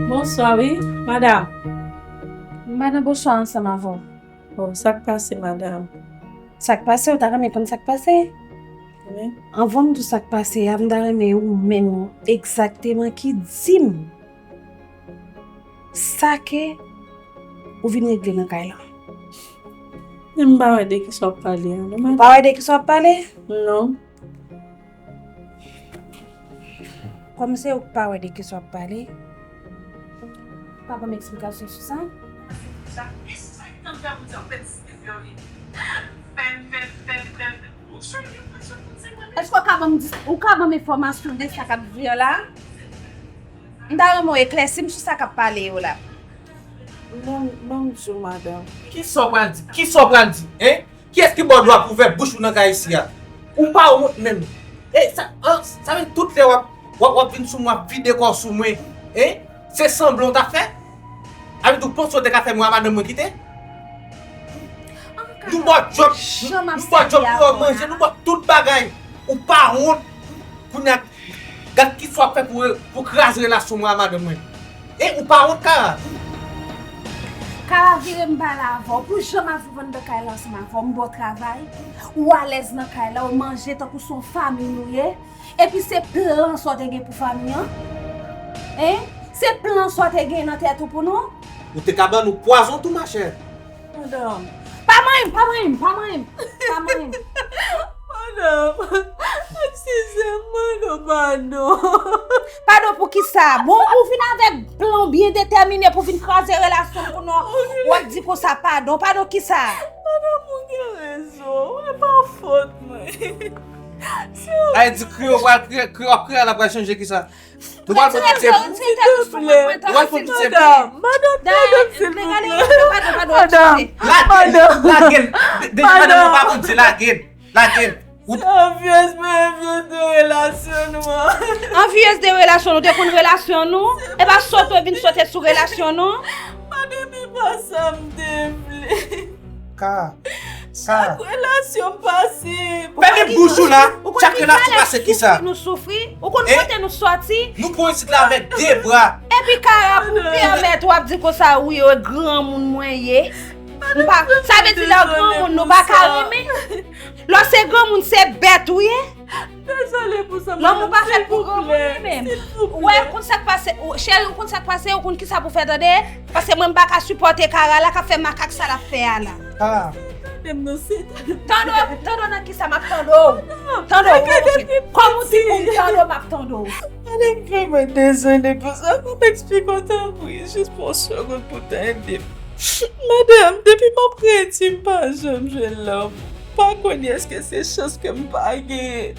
Bonswa, wi, madanm. M pa nan bonswa ansanm avè w. Oh, sa k pase, madanm? Sa k pase? Ou ta renmen konn sa k pase? Anvan m di w sa k pase a, m ta renmen ou menm egzakteman ki di m sa ke ou vin regle nan kay la. Men m pa wè de kisa w ap pale a, non, madanm. Ou pa wè de kisa w ap pale? Non. Kòm se ou k pa wè de kisa w ap pale, ou pa ban m eksplikasyon sou sa? Èske w ka ban m dis-, ou ka ban m enfòmasyon de sa k ap di an la? M ta renmen w eklèsi m sou sa k ap pale yo la. Ban m, ban m di w, madanm. Kisa w pral di? Kisa w pral di? Hein? Kiyès ki ba w dwa pou w ouvè bouch ou nan kay isi a? Ou pa wont menm. E sa, an, sa vle tout lè w ap, w ap, w ap vin sou mwen, w ap vide kò w sou mwen. Hein? Se sanblan w t ap fè? Sa vle di w panse w te ka fè mwen a madanm mwen kite? Nou ba w djòb, nou ba w djòb pou w manje, nou ba w tout bagay. Ou pa wont? Kounye a, gad kisa w ap fè pou, pou kraze relasyon mwen a madanm mwen. E ou pa wont, Kara? Kara, vire m pale avè w. Pou jan m ap viv anndan kay la ansanm avè w, m ba w travay, ou alèz nan kay la, ou manje tankou se yon fanmi nou ye. Epi se plan sa w te gen pou fanmi an? Hein? Se plan sa w te gen nan tèt ou pou nou? Ou te ka ban nou pwazon tou, machè. Madanm. Pa manyen m, pa manyen m, pa manyen m, pa manyen m. Madanm, eskize m, mande w padon. Padon pou kisa? Bon, ou vin avèk plan w byen detèmine pou vin kraze relasyon pou nou. W ap di konsa padon. Padon kisa? Madanm, ou gen rezon. E pa fòt mwen. Sa vle di kriye w pral kriye, kriye w ap kriye a la pral chanje kisa? Nou pral pran pitye pou. Nou pral pran pitye pou. Madanm, madanm, silvouplè. Madanm, madanm, silvouplè. Lage l, lage l. Depi madanm nan pa bondye, lage l. Lage l. Se anvyez, mwen anvyez de relasyon nou an. Anvyez de relasyon nou, te konn relasyon nou? E pa sote w vin sote sou relasyon nou? Madanm, e pa sa m te vle. Ka, ka. Chak relasyon pase. Fèmen bouch ou la. Chak relasyon pase kisa? Ou konn ki kalè soufri nou soufri? Ou konn kote nou sòti? Nou pran isit la avèk de bra. Epi Kara, pou pèmèt w ap di konsa, wi, e granmoun mwen ye. M pa, sa vle di lè w granmoun, nou pa ka renmen? Lè w se granmoun, se bèt ou ye? Dezole pou sa, madanm, silvouplè. Lòm ou pa fèt pou granmoun li menm. Ou wè, ou konn sa k pase, ou, cheri, ou konn sa k pase, ou konn kisa pou fè, tande? Paske mwen, m pa ka sipòte Kara la k ap fè makak sa l ap fè a la. Tande m non, se tande m. Tande w, tande w nan kisa m ap tande w? Tande w, kòm ou di pou m tande w, m ap tande w. Madanm, vrèman dezole pou sa, kòman eksplike w tanpri, jis pou yon segonn pou tande m. Madanm, depi m ap grandi, m pa janm jwenn lanmou. M pa konnen èske se chans ke m pa genyen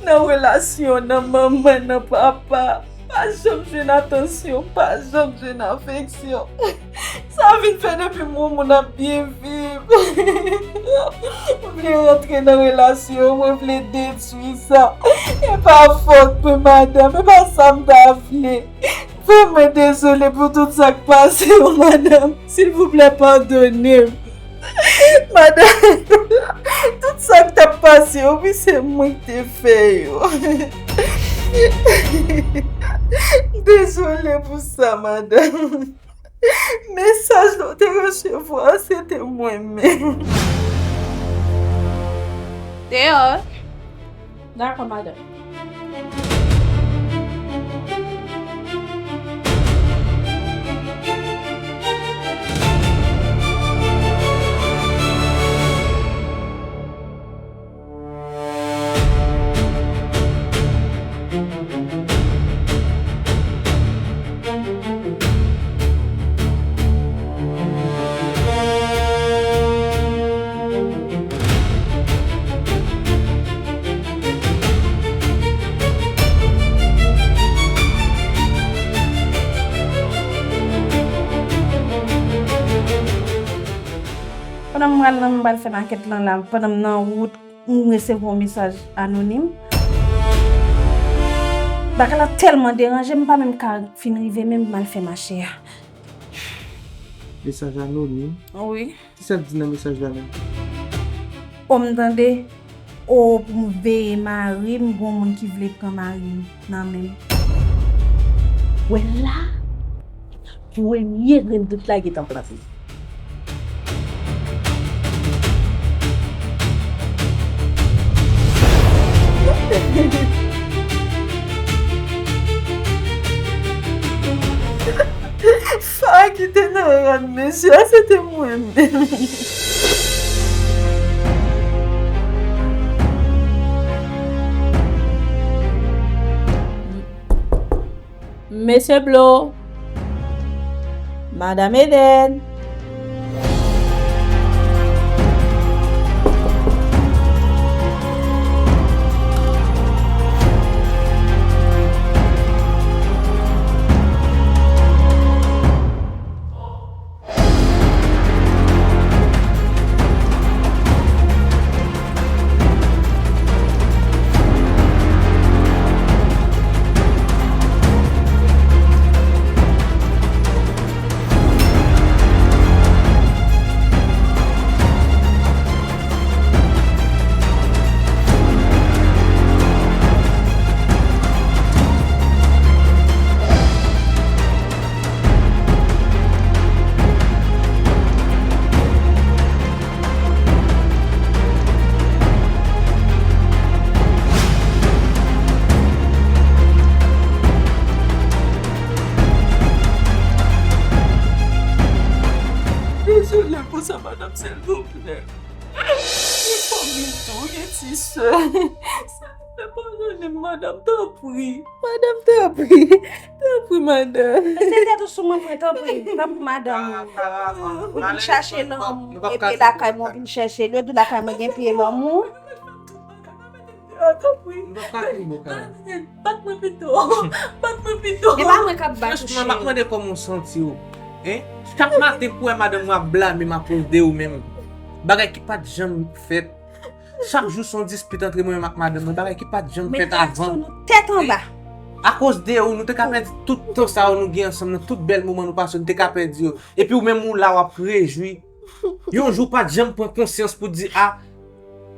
nan relasyon, nan manman, nan papa. M pa janm jwenn atansyon, m pa janm jwenn afeksyon. Sa vin fè depi m granmoun ap byen viv. M vle rantre nan relasyon, mwen vle detwi sa. E pa fòt mwen, madanm, e pa sa m ta vle. Vrèman dezole pou tout sa k pase yo, madanm. Silvouplè, padone m. Madanm, tout sa k t ap pase yo, wi, se mwen k te fè yo. Dezole pou sa, madanm. Mesaj nou te resevwa, se te mwen menm. Deyò. Dakò, madanm. Pandan m pral nan, m pral fè makèt lan la, pandan m nan wout, m resevwa yon mesaj anonim. Bagay la tèlman deranje m, m pa menm ka fin rive menm m al fè mache a. Mesaj anonim? Wi. Kisa l di nan mesaj la menm? O, m tande, o, pou m veye mari m, gon moun ki vle pran mari m nan men m. Wè la, premye grenn dout la gentan plante. Gad mesye, a se te mwen menm. Mesye Blo, Madanm Eden. Dezole pou sa, madanm, silvouplè. Gen fanmi tou, gen ti sè. Silvouplè, padone m, madanm, tanpri. Madanm, tanpri. Tanpri, madanm. Mete tèt ou sou mwen, mwen, tanpri. Tanpri, madanm. Ou vin chache lanmou, e pye lakay mwen, ou vin chèche l. Yo di lakay mwen gen pye lanmou. Tanpri. Bat mwen pito. Bat mwen pito. E pa mwen k ap bat ou, cheri. Franchman, m ap mande kòman w santi w. Hein? Chak maten pou wè madanm mwen ap blame m akoz de ou menm. Bagay ki pa t janm fèt. Chak jou se yon dispit antre mwen menm ak madanm mwen, bagay ki pa t janm fèt avan. Mete tèt sou nou, tèt anba. Akoz de ou, nou te ka pèdi tout tan sa yo nou gen ansanm nan, tout bèl moman nou pase, nou te ka pèdi yo. Epi ou menm ou la, w ap rejwi. Yon jou w pa t janm pran konsyans pou di, a,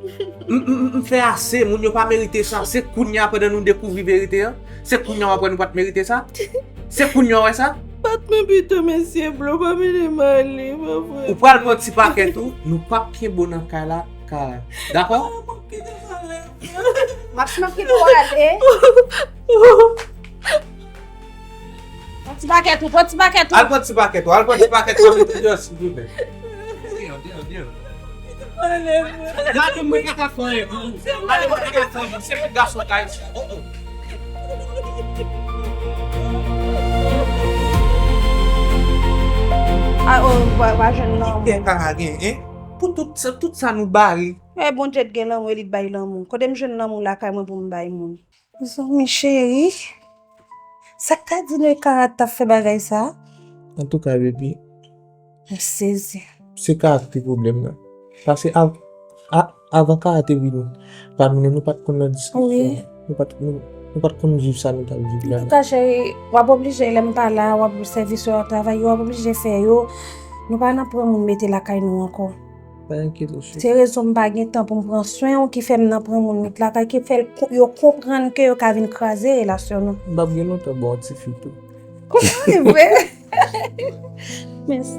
m, m, m, m fè ase, moun yo pa merite sa. Se kounye a, pandan nou dekouvri verite an, se kounye a w ap wè nou pa t merite sa. Se kounye a w wè sa. Bat mwen pito, mesye Blo, pa mennen m ale, pa vre. Ou pral pran ti pakèt ou, nou p ap kenbe w nan kay la, Kara. Dakò? M ap kite w ale. M ap kite w ale. Pran ti pakèt ou, pran ti pakèt ou. Al pran ti pakèt ou, al pran ti pakèt ou, al mete deyò, silvouplè. Deyò, deyò, deyò. Gade mwen kaka fè anyen pou ou. Gade mwen kaka fè anyen pou ou. Se pou gason kay. Oh, oh. A, oh, w a, w a jwenn lanmou. Ki kè Kara gen, hein? Pou tout sa, tout sa nou ba li. E Bondye t gen lanmou, e li t bay lanmou. Kote m jwenn lanmou lakay mwen pou m bay moun? Zanmi cheri, sa k ta di nou e Kara t ap fè bagay sa? Antouka, baby, m sezi. Se Kara ki te pwoblèm nan. Paske av-, a-, avan Kara te vini, pami nou, nou pa t konn nan diskisyon. Wi. Nou pa t, nou, nou pa t konn viv sa nou t ap viv la. Antouka, cheri, w ap oblije, lè m pa la, w ap sèvis yo, w ap travay yo, w ap oblije fè yo. Nou pa nan pran moun mete lakay nou ankò. Pa enkyete w, cheri. Se rezon m pa gen tan pou m pran swen w ki fè m nan pran moun met lakay, ki fè l ko-, yo konprann ke yo ka vin kraze relasyon nou. M p ap gen lontan ba w ti fi tou. Kouman e vre? Mèsi.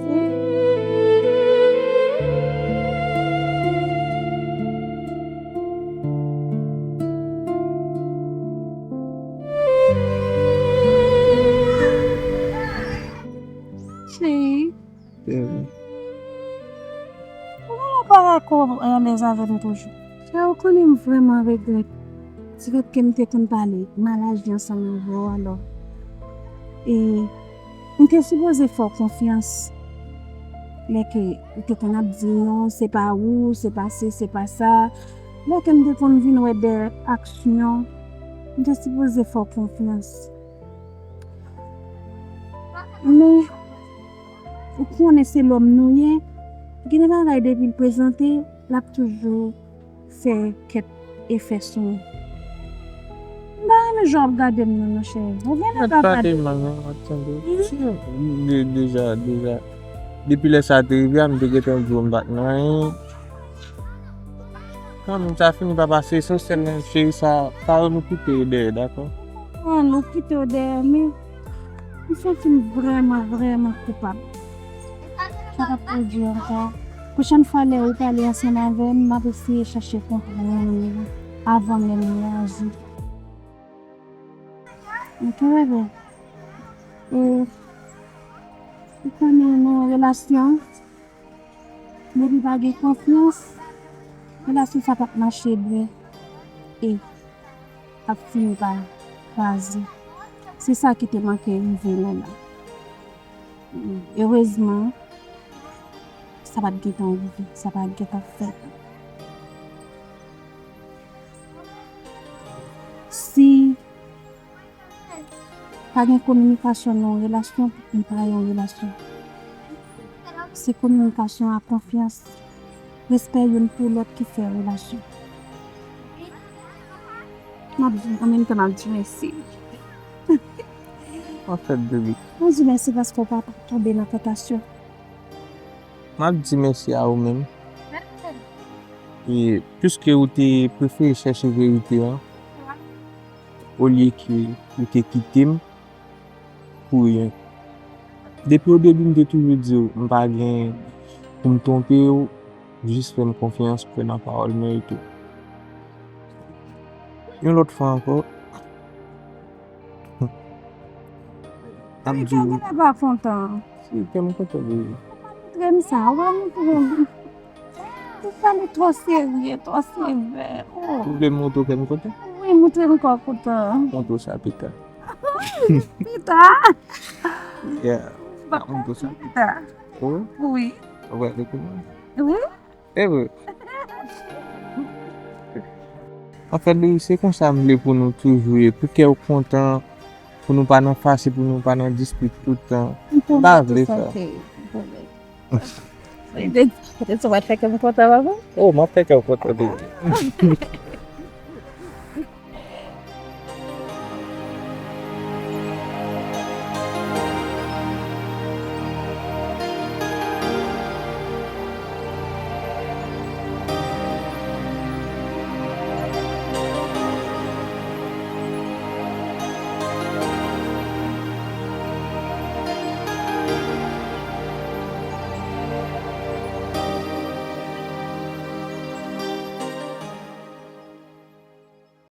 Cheri. Kouman w pa dakò alèz avè m toujou? Sa ou konnen m vrèman regrèt. Ti fèt ke m te konn pale mal aji ansanm avè w, alò. E m te sipoze fè w konfyans. Lè ke ou te konn ap di non, se pa ou, se pa se, se pa sa. Lè ke m te konn vin wè dèyè aksyon, m te sipoze fè w konfyans. Men, ou konnen se lòm nou ye, gen de bagay depi l prezante, l ap toujou fè kèk efè sou mwen. M pa renmen jan w ap gade m nan, monchè. Ou gen lè pa gade m. Mwen pa te mal, non, ap tande. De-, deja, deja. Depi lè sa te rive a, m te gentan di w m pa t nan anyen. Kanmenm, sa fini pa pase, esansyèl nan, cheri, sa, sa yo nou kite yo dèyè, dakò? An, nou kite yo dèyè, men m santi m vrèman, vrèman koupab. Sa p ap pwodui ankò. Pwochèn fwa, lè ou pale ansanm avè m, m ap eseye chèche konprann ou avan menm reyaji. Ok, bebe. E, Konnen nan yon relasyon, depi pa gen konfyans, relasyon sa p ap mache byen e ap fini pa kraze. Se sa ki te manke rive nou la. Erezman, sa pa t gentan rive, sa pa t gentan fèt. Si pa gen kominikasyon nan yon relasyon, li pa yon relasyon. Se kominikasyon ak konfyans, respè youn pou lòt ki fè relasyon. M ap di, an menm tan, m ap di mèsi. Anfèt, baby, m ap di mèsi paske w pa tonbe nan tantasyon. M ap di mèsi a ou menm. E piske ou te prefere chèche verite an, olye ke ou te kite m pou ryen. Depi o debi, m te toujou di w, m pa gen pou m twonpe w, jis fè m konfyans, kwè nan pawòl mwen e tou. Yon lòt fwa ankò, m ap di w, kè m pa kontan. Si, kè m kontan, baby. Ou pa montre m sa, ou pa montre m. Ou pale twò serye, twò sevè. Oh. Ou vle m montre w kè m kontan? Wi, montre m kè w kontan. Montre w sa pita. Pita? Yeah. M ap montre w sa pita. Oh? Wi. Ou prale pou mwen? Wi. E vre. Anfèt, baby, se konsa m vle pou nou toujou ye. Pou kè w kontan, pou nou pa nan fache, pou nou pa nan dispit tout tan. M pa vle sa. Petèt sa w pral fè kè m kontan, papa. Oh, m ap fè kè w kontan, baby.